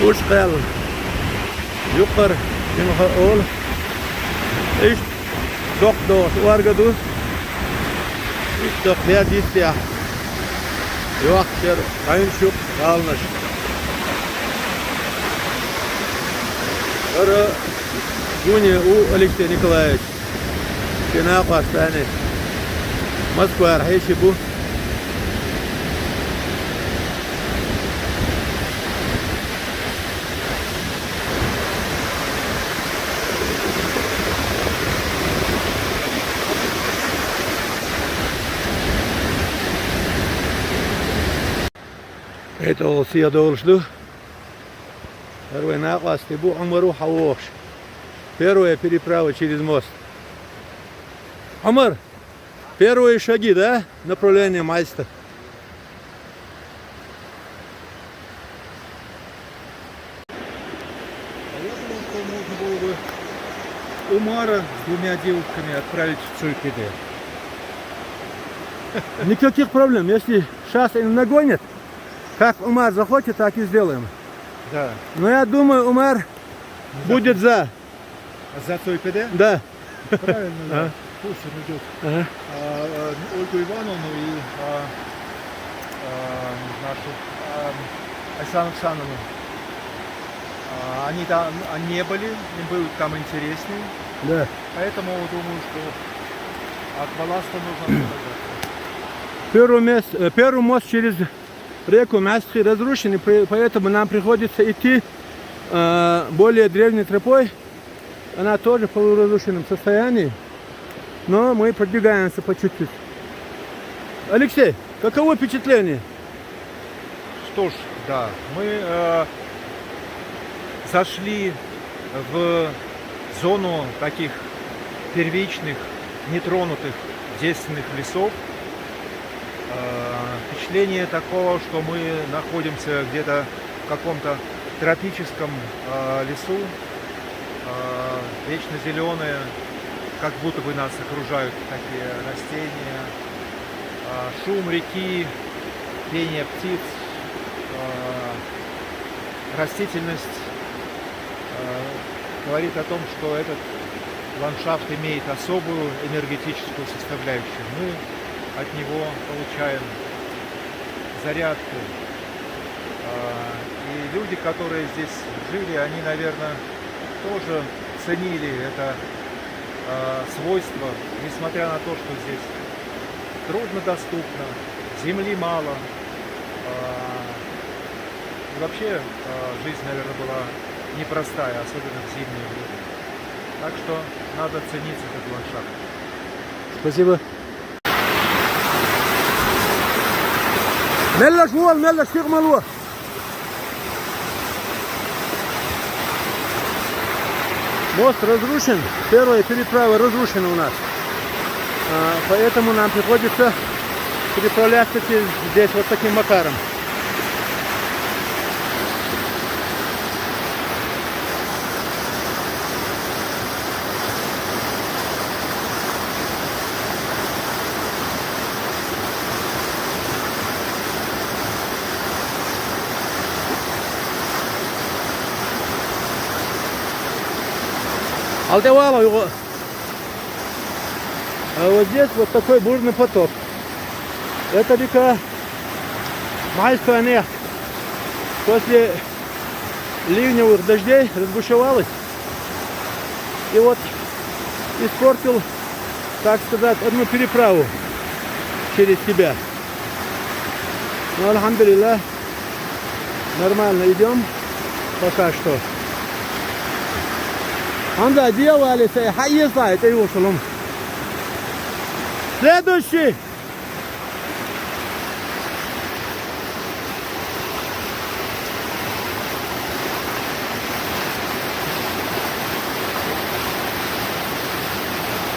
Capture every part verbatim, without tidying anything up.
Уж кхел. Юкъар, юха ола. Ишт дохк дохуш орга ду. Ишт дохк дер дистя. Йохк шер, хьайна шух, гӀаланаш. Ара гуни у Алексей Николаевич. Шен накъостаний Москвара хьеший бу. Это олсия долуш ду. Первый накъостий бу Ӏумару хьавохуш. Первая переправа через мост. Ӏумар, первые шаги, да? Направление майста. А я думал, что можно было бы Умара с двумя девушками отправить в Цойпеде. Никаких проблем. Если сейчас они нагонят, как Умар захочет, так и сделаем. Да. Но я думаю, Умар будет за. За Цойпеде? Да. Правильно, да. Ага. Пусть он идет. Ага. А, а, Ольгу Ивановну и а, а, нашу а, Айсану Ксановну. А, они там а, не были, им было там интереснее. Да. Поэтому думаю, что от балласта нужно отказаться. Первый, мест, э, первый мост через реку Мясхи разрушен, и при- поэтому нам приходится идти э, более древней тропой. Она тоже в полуразрушенном состоянии, но мы продвигаемся по чуть-чуть. Алексей, каково впечатление? Что ж, да, мы э, зашли в зону таких первичных, нетронутых, девственных лесов. Э, впечатление такого, что мы находимся где-то в каком-то тропическом э, лесу, э, вечно зеленые, как будто бы нас окружают такие растения, э, шум реки, пение птиц, э, растительность э, говорит о том, что этот ландшафт имеет особую энергетическую составляющую. Мы от него получаем зарядку. А, и люди, которые здесь жили, они, наверное, тоже ценили это а, свойство, несмотря на то, что здесь труднодоступно, земли мало. А, и вообще, а, жизнь, наверное, была непростая, особенно в зимнее время. Так что надо ценить этот ландшафт. Спасибо. Меллаш вол, меллаш сигъмал вол. Мост разрушен, первая переправа разрушена у нас. А, поэтому нам приходится переправляться через здесь вот таким макаром. Алда вала, югъа. А вот здесь вот такой бурный поток. Эта река Майская Нефть после ливневых дождей разбушевалась. И вот испортил, так сказать, одну переправу через себя. Ну, альхамдулиллах, нормально идем пока что. Анда дьявали сай хайесай, это его шалом. Следующий.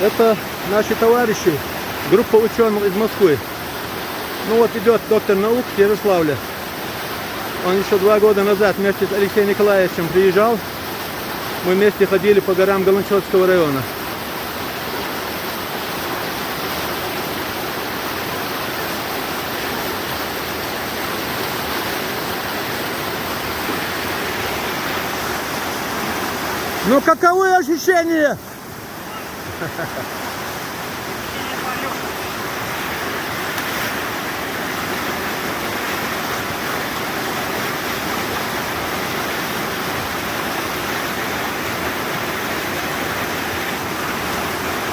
Это наши товарищи, группа ученых из Москвы. Ну вот идет доктор наук с Ярославля. Он еще два года назад вместе с Алексеем Николаевичем приезжал. Мы вместе ходили по горам Галанчёрского района. Ну, каковы ощущения?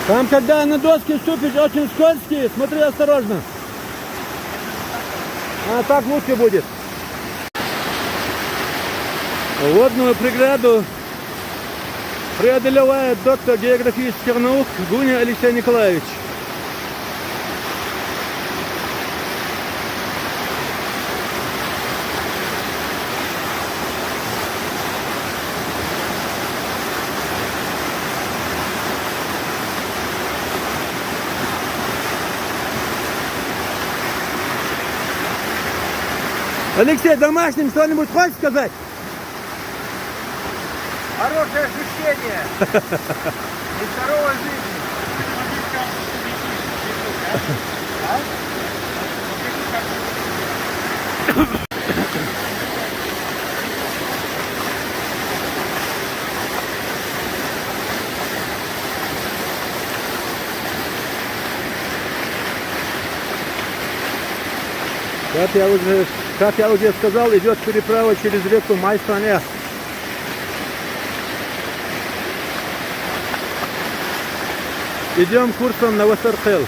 Там, когда на доски ступишь, очень скользкие, смотри осторожно. А так лучше будет. Водную преграду преодолевает доктор географических наук Гуня Алексей Николаевич. Алексей, домашним что-нибудь хочешь сказать? Хорошее ощущение. И здоровой жизни. А? Как я уже, как я уже сказал, идет переправа через реку Майсане. Идем курсом на Васархел.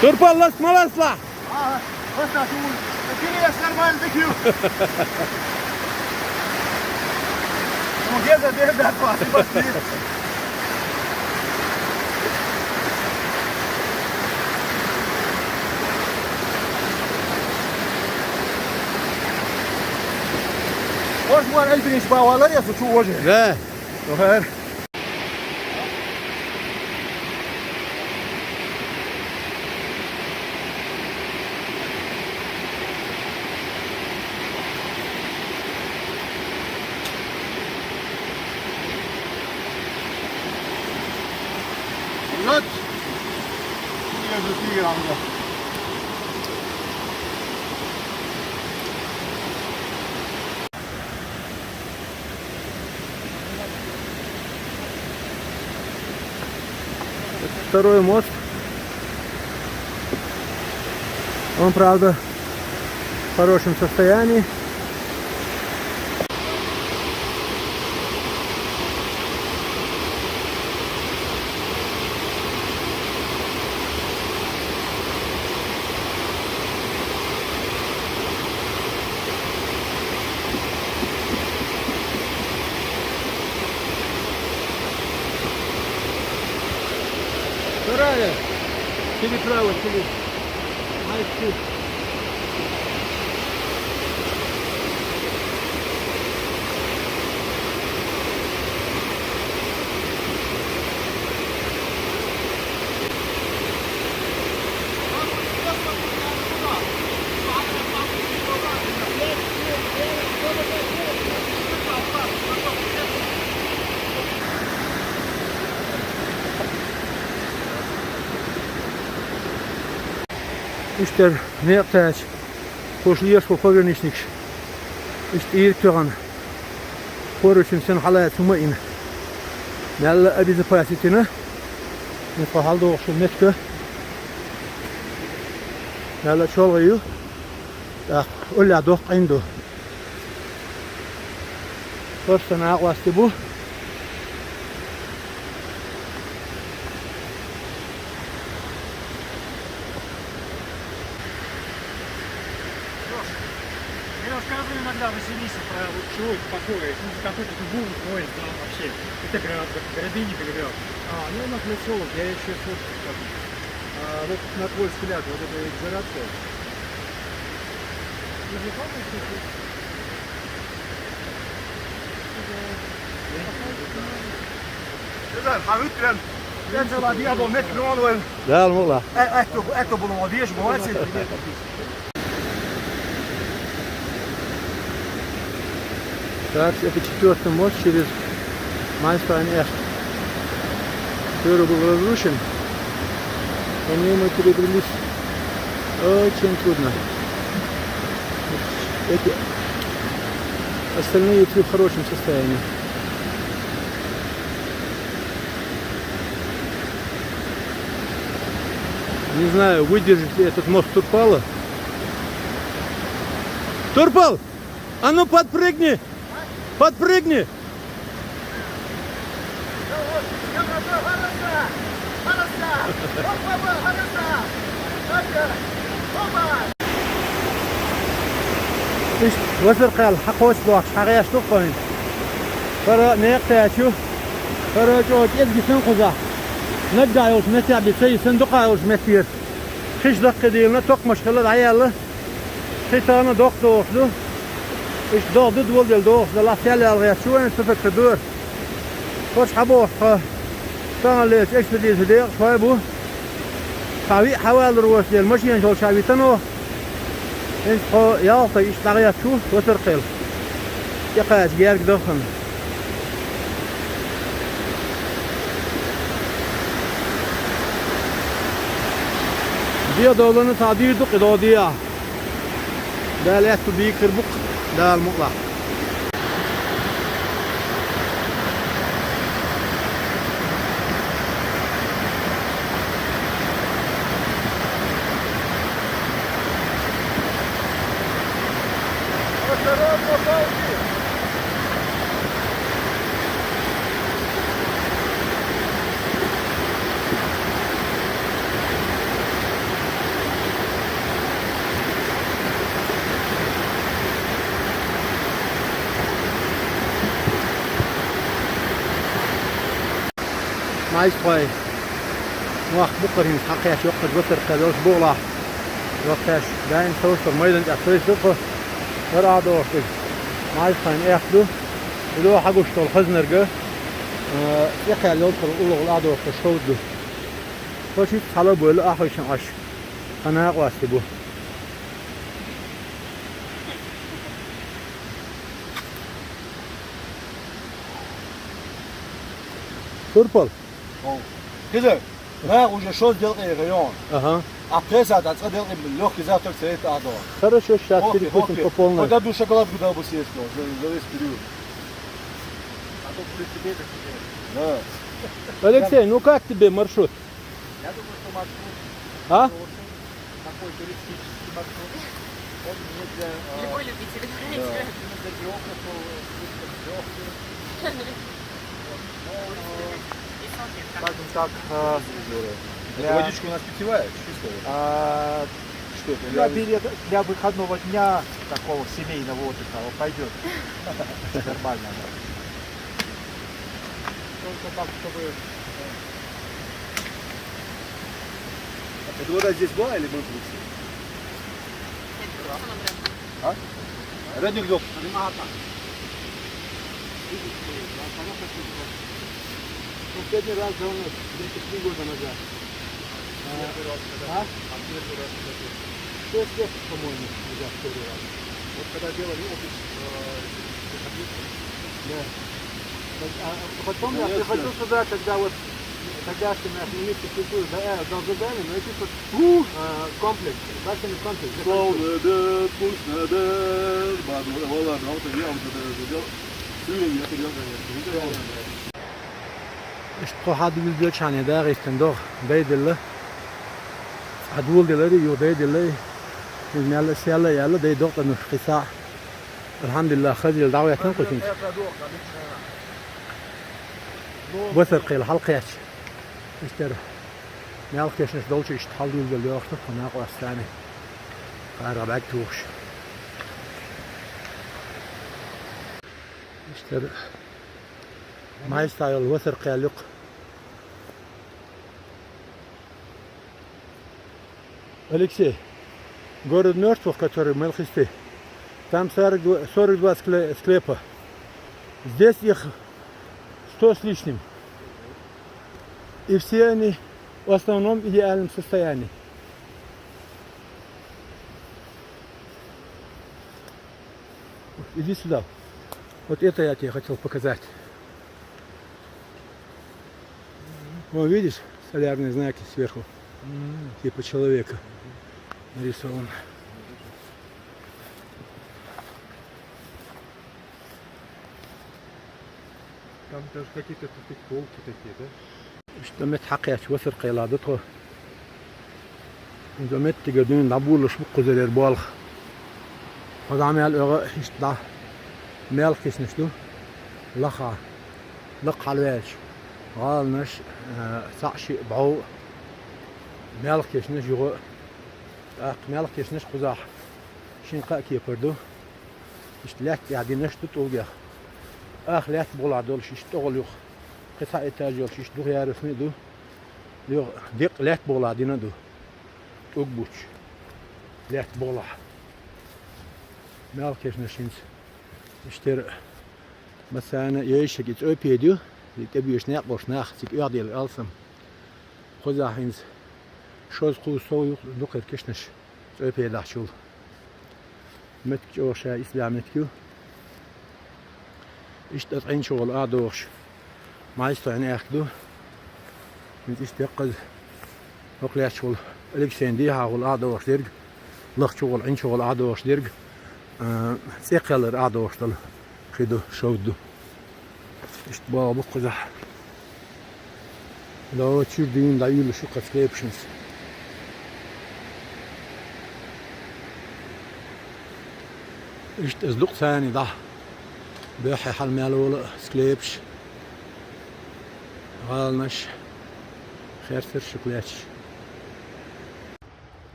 Турпал, лас маласла! Ага, вот так вот. Перевес нормально такие. Ну, где-то, где-то, пошли, пошли. Может, можно альпинистик по Валаре, что уже? Да. Ага. Вот. Тигр, тигр, ага. Второй мост. Он, правда, в хорошем состоянии. Вторая переправа через Майску. Иштта некътача кхуш лешаш хӀу ховрнишникаш. Иштта ирчагӀан. Короче, сен хьалаца хӀума ина. Мелла обезопасить йина. Ин тхо хьалдохуш йолу меттиг. Мелла чолгӀа ю. ТӀаккха уллехь доккха Ӏин ду. Просто накъостий бу. Лёш, мне рассказывали иногда в Василисе про вот чего это такое. Ну, какой-то тубул, ой, да, вообще. Это град, град или град? А, ну, у нас лесолог, я ещё фотку покажу. А вот на твой взгляд, вот это ведь град? Ты же помнишь, что ты Хьан вуьттуран? Дала мукъ лахь. Так, это четвёртый мост через Майнштайн-Эр. Первый был разрушен, по нему перебрались очень трудно. Эти остальные три в хорошем состоянии. Не знаю, выдержит ли этот мост Турпала. Турпал! А ну подпрыгни! Подпрыгни! Ишт, Васаркъал, хьакъоч дохуш, хьагӀеш ду хӀинца. ХӀара некъ тӀе ю. ХӀара чӀогӀа кӀезига санна кхузахь. Наггахь йолчу меттехь бен ца йисина, дукха йолчу меттера. Хиш даккхийдина, токхамаш хилла, дӀаяьлла. Кхин тахана доккха дохуш ду. Иштта догӀу ду, доладелла дохуш делахь, сел ял гӀерташ ву вайн, цу тӀе хир ду. Кхочу хьабоху тхан. Тахана лерчу экспедиция декъашхой бу. Цхьа виъ хьавалар воцу дела, машенаш йолчу витано. ХӀинца тхо ялх стаг иштта дӀагӀерташ ву, Васаркъел. ТӀекхача герга дахана. Де долана цхьа дийр ду кхидӀа дехьа. Дала аьтту бийкар бу-кх, Дала мукъалахь. Осторожно, палки! Майсхой. Вахт бу кхарин хьакхаьчча йоккхачу Васаркъел йолчу бухахь. Йоккхаьчча, даим совсур майдан тӀехь сойсу тхо. ХӀара а дохуш дерг. Майсхойн эхь ду. Иза хьагуш долу хазнарга, а, тӀекхаьлла йолчу уллохула а дохуш шовда ду. Тхо шийтта хьала а бевлла, ахь вайшна Ӏаш. Тхан накъостий бу. Турпал. О. Хиза, наха уже шозза делкъе гӀайон. Ага. А пхеса дӀа цкъа делкъе лёгкий завтрак цаьрга а догӀу. Хорошо, щас перекусим по полной. Хоть одну шоколадку дал бы съесть, ну, за, за весь период. А то будет тебе, так тебе. Да. Алексей, ну как тебе маршрут? Я думаю, что маршрут А? хороший, такой туристический маршрут. Он не для, а, Любой любитель. Да. Именно для географов, э, слишком лёгкий. Вот. Но, э, скажем так, э, для, Водичка у нас питьевая, чистая вода. А, Что это, для, для выходного дня такого семейного отдыха вот пойдёт. Нормально, да. Только так, чтобы, э, Эта вода здесь была или мы пришли? А? Родник лёг. Последний раз давно, где-то три года назад. А? Первый раз когда А? А первый раз когда был? Шесть лет, по-моему, назад первый раз. Вот когда делали опись, э, этих объектов. Да. Вот, а, а потом я Конечно. приходил сюда, когда вот тогдашний наш министр культуры, да, э, дал задание, но это вот, э, комплекс, башенный комплекс. Славно, да, вкусно, да, ладно, ладно, ладно, вот я вот это сделал. Сегодня я хотел, конечно, не хотел, да. Иштта тхо хьадувлла чхьана дагӀистан догӀа дайделла. Цхьа доладелира, юха дайделла. Иза мелла а, сел а яьлла, дайдогӀу тӀануш кхин схьа. Алхьамдулиллах, хазийла дӀагӀоьттина кху хӀинца. Васаркъел хьалакхаьчча. Иштта мел кешнаш долчу иштта хьаладувлла йогӀуш ду тхо накъостий. КхаргӀа бӀаьрг тухуш. Иштта майса йолу Васаркъел ю-кх. Алексей, город мёртвых, который в Малхасти, там сорок два, сорок два скле-, склепа. Здесь их сто с лишним. И все они в основном идеальном состоянии. Иди сюда. Вот это я тебе хотел показать. Вон, видишь, солярные знаки сверху, Мгм. типа человека нарисован. Там даже какие-то тут полки такие, да? Иштта меттиг хьакхаьчча Васаркхеле ду тхо. Иза меттигара дуьйна дӀаболалуш бу кхузара ер болх. Кхо дӀа мел оьгӀа иштта дӀа маьлха кешнаш ду. Лаха. Лакха хьалаваьлча. ГӀаланаш, э, цхьаъ-шиъ бӀов. Маьлха кешнаш юха. ТӀаккха маьлха кешнаш кхузахь шин-кхаа кепара ду. Иштта лаьтта тӀехь динарш ду тӀулгех. Ах лаьтта бухахь долуш иштта тӀехула юха. Кхин цхьа этаж йолуш иштта дукха ярусни а ду. Юха деккъа лаьтта бухахь дина а ду. ТӀулг бучу. Лаьтта бухахь. Маьлха кешнаш хӀинца. Иштта массарна а йайшаг и цӀой педа ю, и тӀебоьжуш некъ болуш нах цига оьгӀделла алсам. Кхузахь хӀинца шозза-кхузза сов ю дукхахьара кешнаш цӀой педахьчул. Меттиг чӀогӀа ша исбаьхьа меттиг ю. Иштта аса Ӏин чухула а дохуш, Майстойн аьхка ду. ХӀинца иштта деккхаза хӀокху лаьтташ волу Алексейн дехьахула а дохуш дерг, лахчухула, Ӏин чухула а дохуш дерг, а, цӀе кхеллар а дохуш долу хи ду, шовда ду. Иштта боху бу кхузахь. Ло чуьра дуьйна дӀаюьйлуш ю кху склепашца. Иштта аса дукха царний дӀа. Беххье хьала мел волу а склепаш. ГӀаланаш. Херсарш шуьга лаьтташ.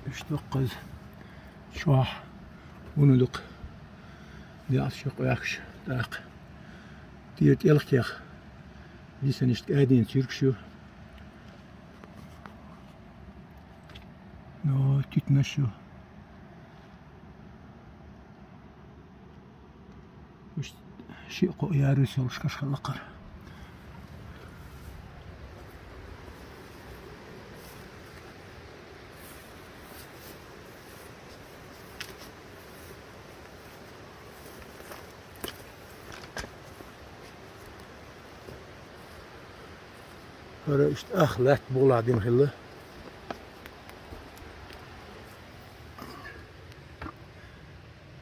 Иштта дуккхаза чохь вуно дукха. Яц шо къоьхкуш тӀаккха. Тера тӀелхкех. Йисана иштта кӀайдина цуьргаш ю. Но, туьтанаш ю. Уьш шиъ-кхоъ ярус йолуш каш хилла кхара. ХӀара иштта ах лаьтта бухахь дина хилла.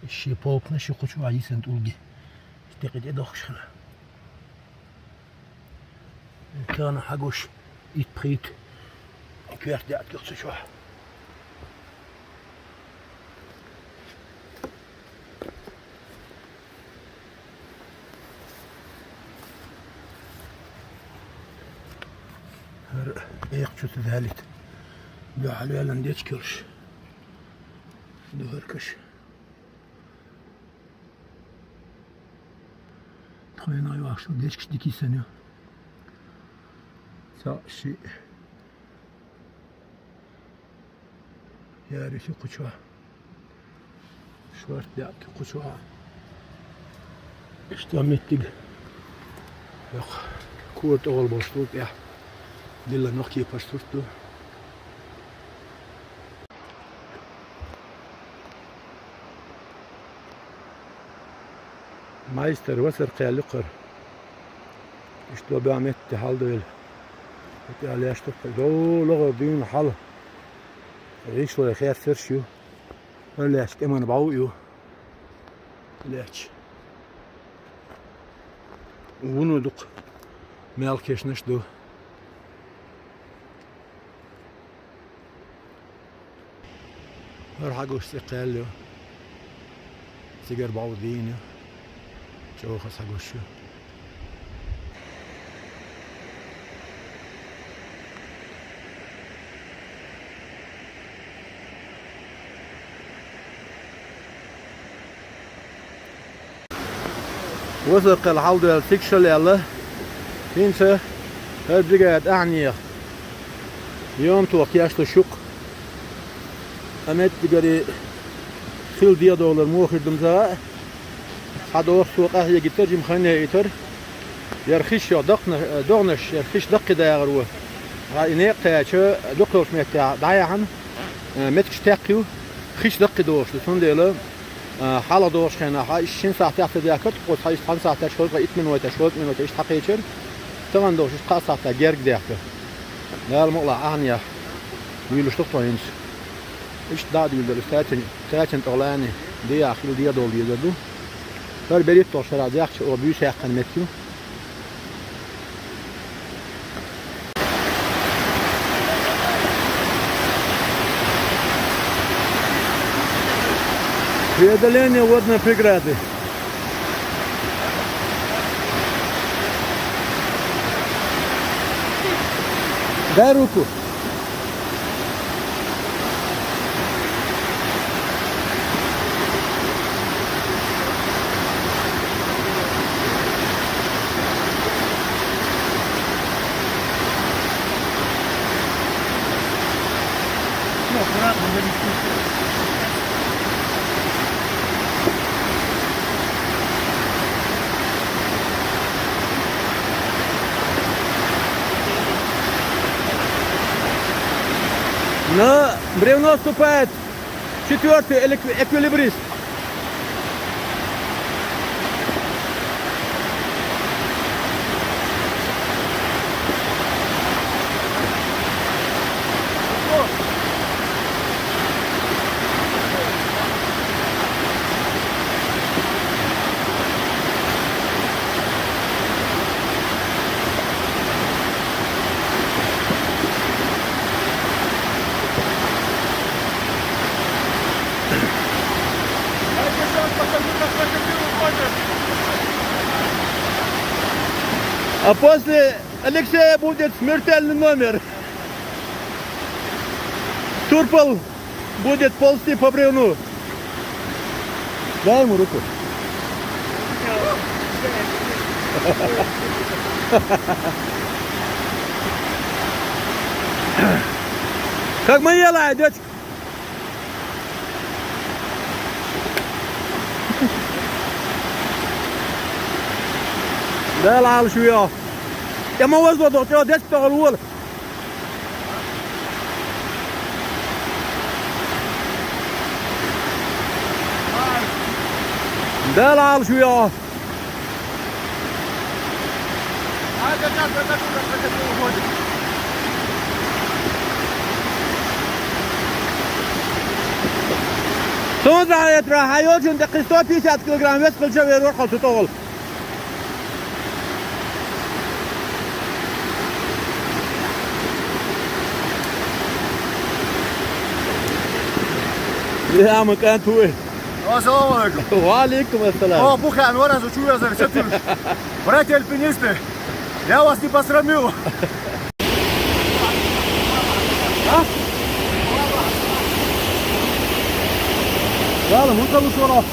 Ши полканаш ю кху чохь йисина тӀулги. Стекъа тӀедохкуш хилла. Тахана хьагуш итт-пхийтта коьрта даьӀахк ю цу чохь. ХӀара экха чу ца далийта. Дуьхьал ваьллан дечка йолуш. Ду хӀара каш. Тхайна йохуш ду дечкаш дика йисина ю. Цхьаъ, шиъ. Ярус ю кху чохь. Шорта даьӀахк ю кху чохь. Иштта меттиг. Йоккха кора тӀехула болуш ду тӀехь. Дилла нохчийн паспорт ду. Майстар Васаркхел ю кхара. Иштта баьӀ метте хьалдойла. ХӀетта леш туппа. Дов логӀар дуьйна хьала. ГӀишлой херсарш ю. ХӀара лаьтташ тӀеман бӀов ю. Лаьтташ. Вуно дукха. Мел кешнаш ду. ХӀара хьагуш цӀе кхел ю. Цигара бӀов дийна ю. ЧӀогӀа хаза хьагуш ю. Васаркхел хьалдоьлла цига шо лелла. ХӀинца хӀара бригада ахьанеха йомто кечлуш ю-кх. Ткъа меттигара хила дегӀадовлар муха хир ду-м ца хаьа. Схьадоху цо къахьега тара жима хан яйтар. Яра хиш йо дакхна-, догӀанаш, яра хиш даккхийдахар ву. Ткъа и некъ кхаьча, дукхачу меттехь дӀаяхьана, э, меттигаш текхна ю, хиш даккхийдохуш ду. Цундела, э, хьалха догӀучу хенахь, хьан иштта шина сахьтехь ца дехкара, тхо цхьа иштта цхьана сахьтехь шозза итт минотехь, шозза минотехь иштта хьакхечира. Тахана долуш кхаа сахьтехь герга дехка. Дала мукъалахь, ахьанехь юьйлуш ду-кх тхо хӀинца. Иштта дӀа а дуьйладелла, саьрчун, саьрчун тӀехула а, дехьа хила дехьадовла дезар ду. ХӀара берхӀитталгӀачу шарахь дехча, оха буьйса яьккхина меттиг ю. Преодоление водной преграды. Дай руку. Ну, аккуратно, да не спеши. На бревно ступает четвёртый элек-, эквилибрист. А после Алексея будет смертельный номер. Турпал будет ползти по бревну. Дай ему руку. Как Маела идёт? Дала Ӏалаш ву йо. ТӀе ма вазло доху, чӀогӀа дечка тӀехула вола. Дала Ӏалаш ву йо. Сон захьа этара хьан йолчун тӀе кхин сто пятьдесят килограмм вес хилча а вер вара хьо цу тӀехула. Я, ма кӀант ву и. Ассаламу алейкум. Ва алейкум ассалам. О, бухен, вара зу чу язар, сатуш. Братья альпинисты, я вас не посрамил. А? Ладно, мы кого шоро.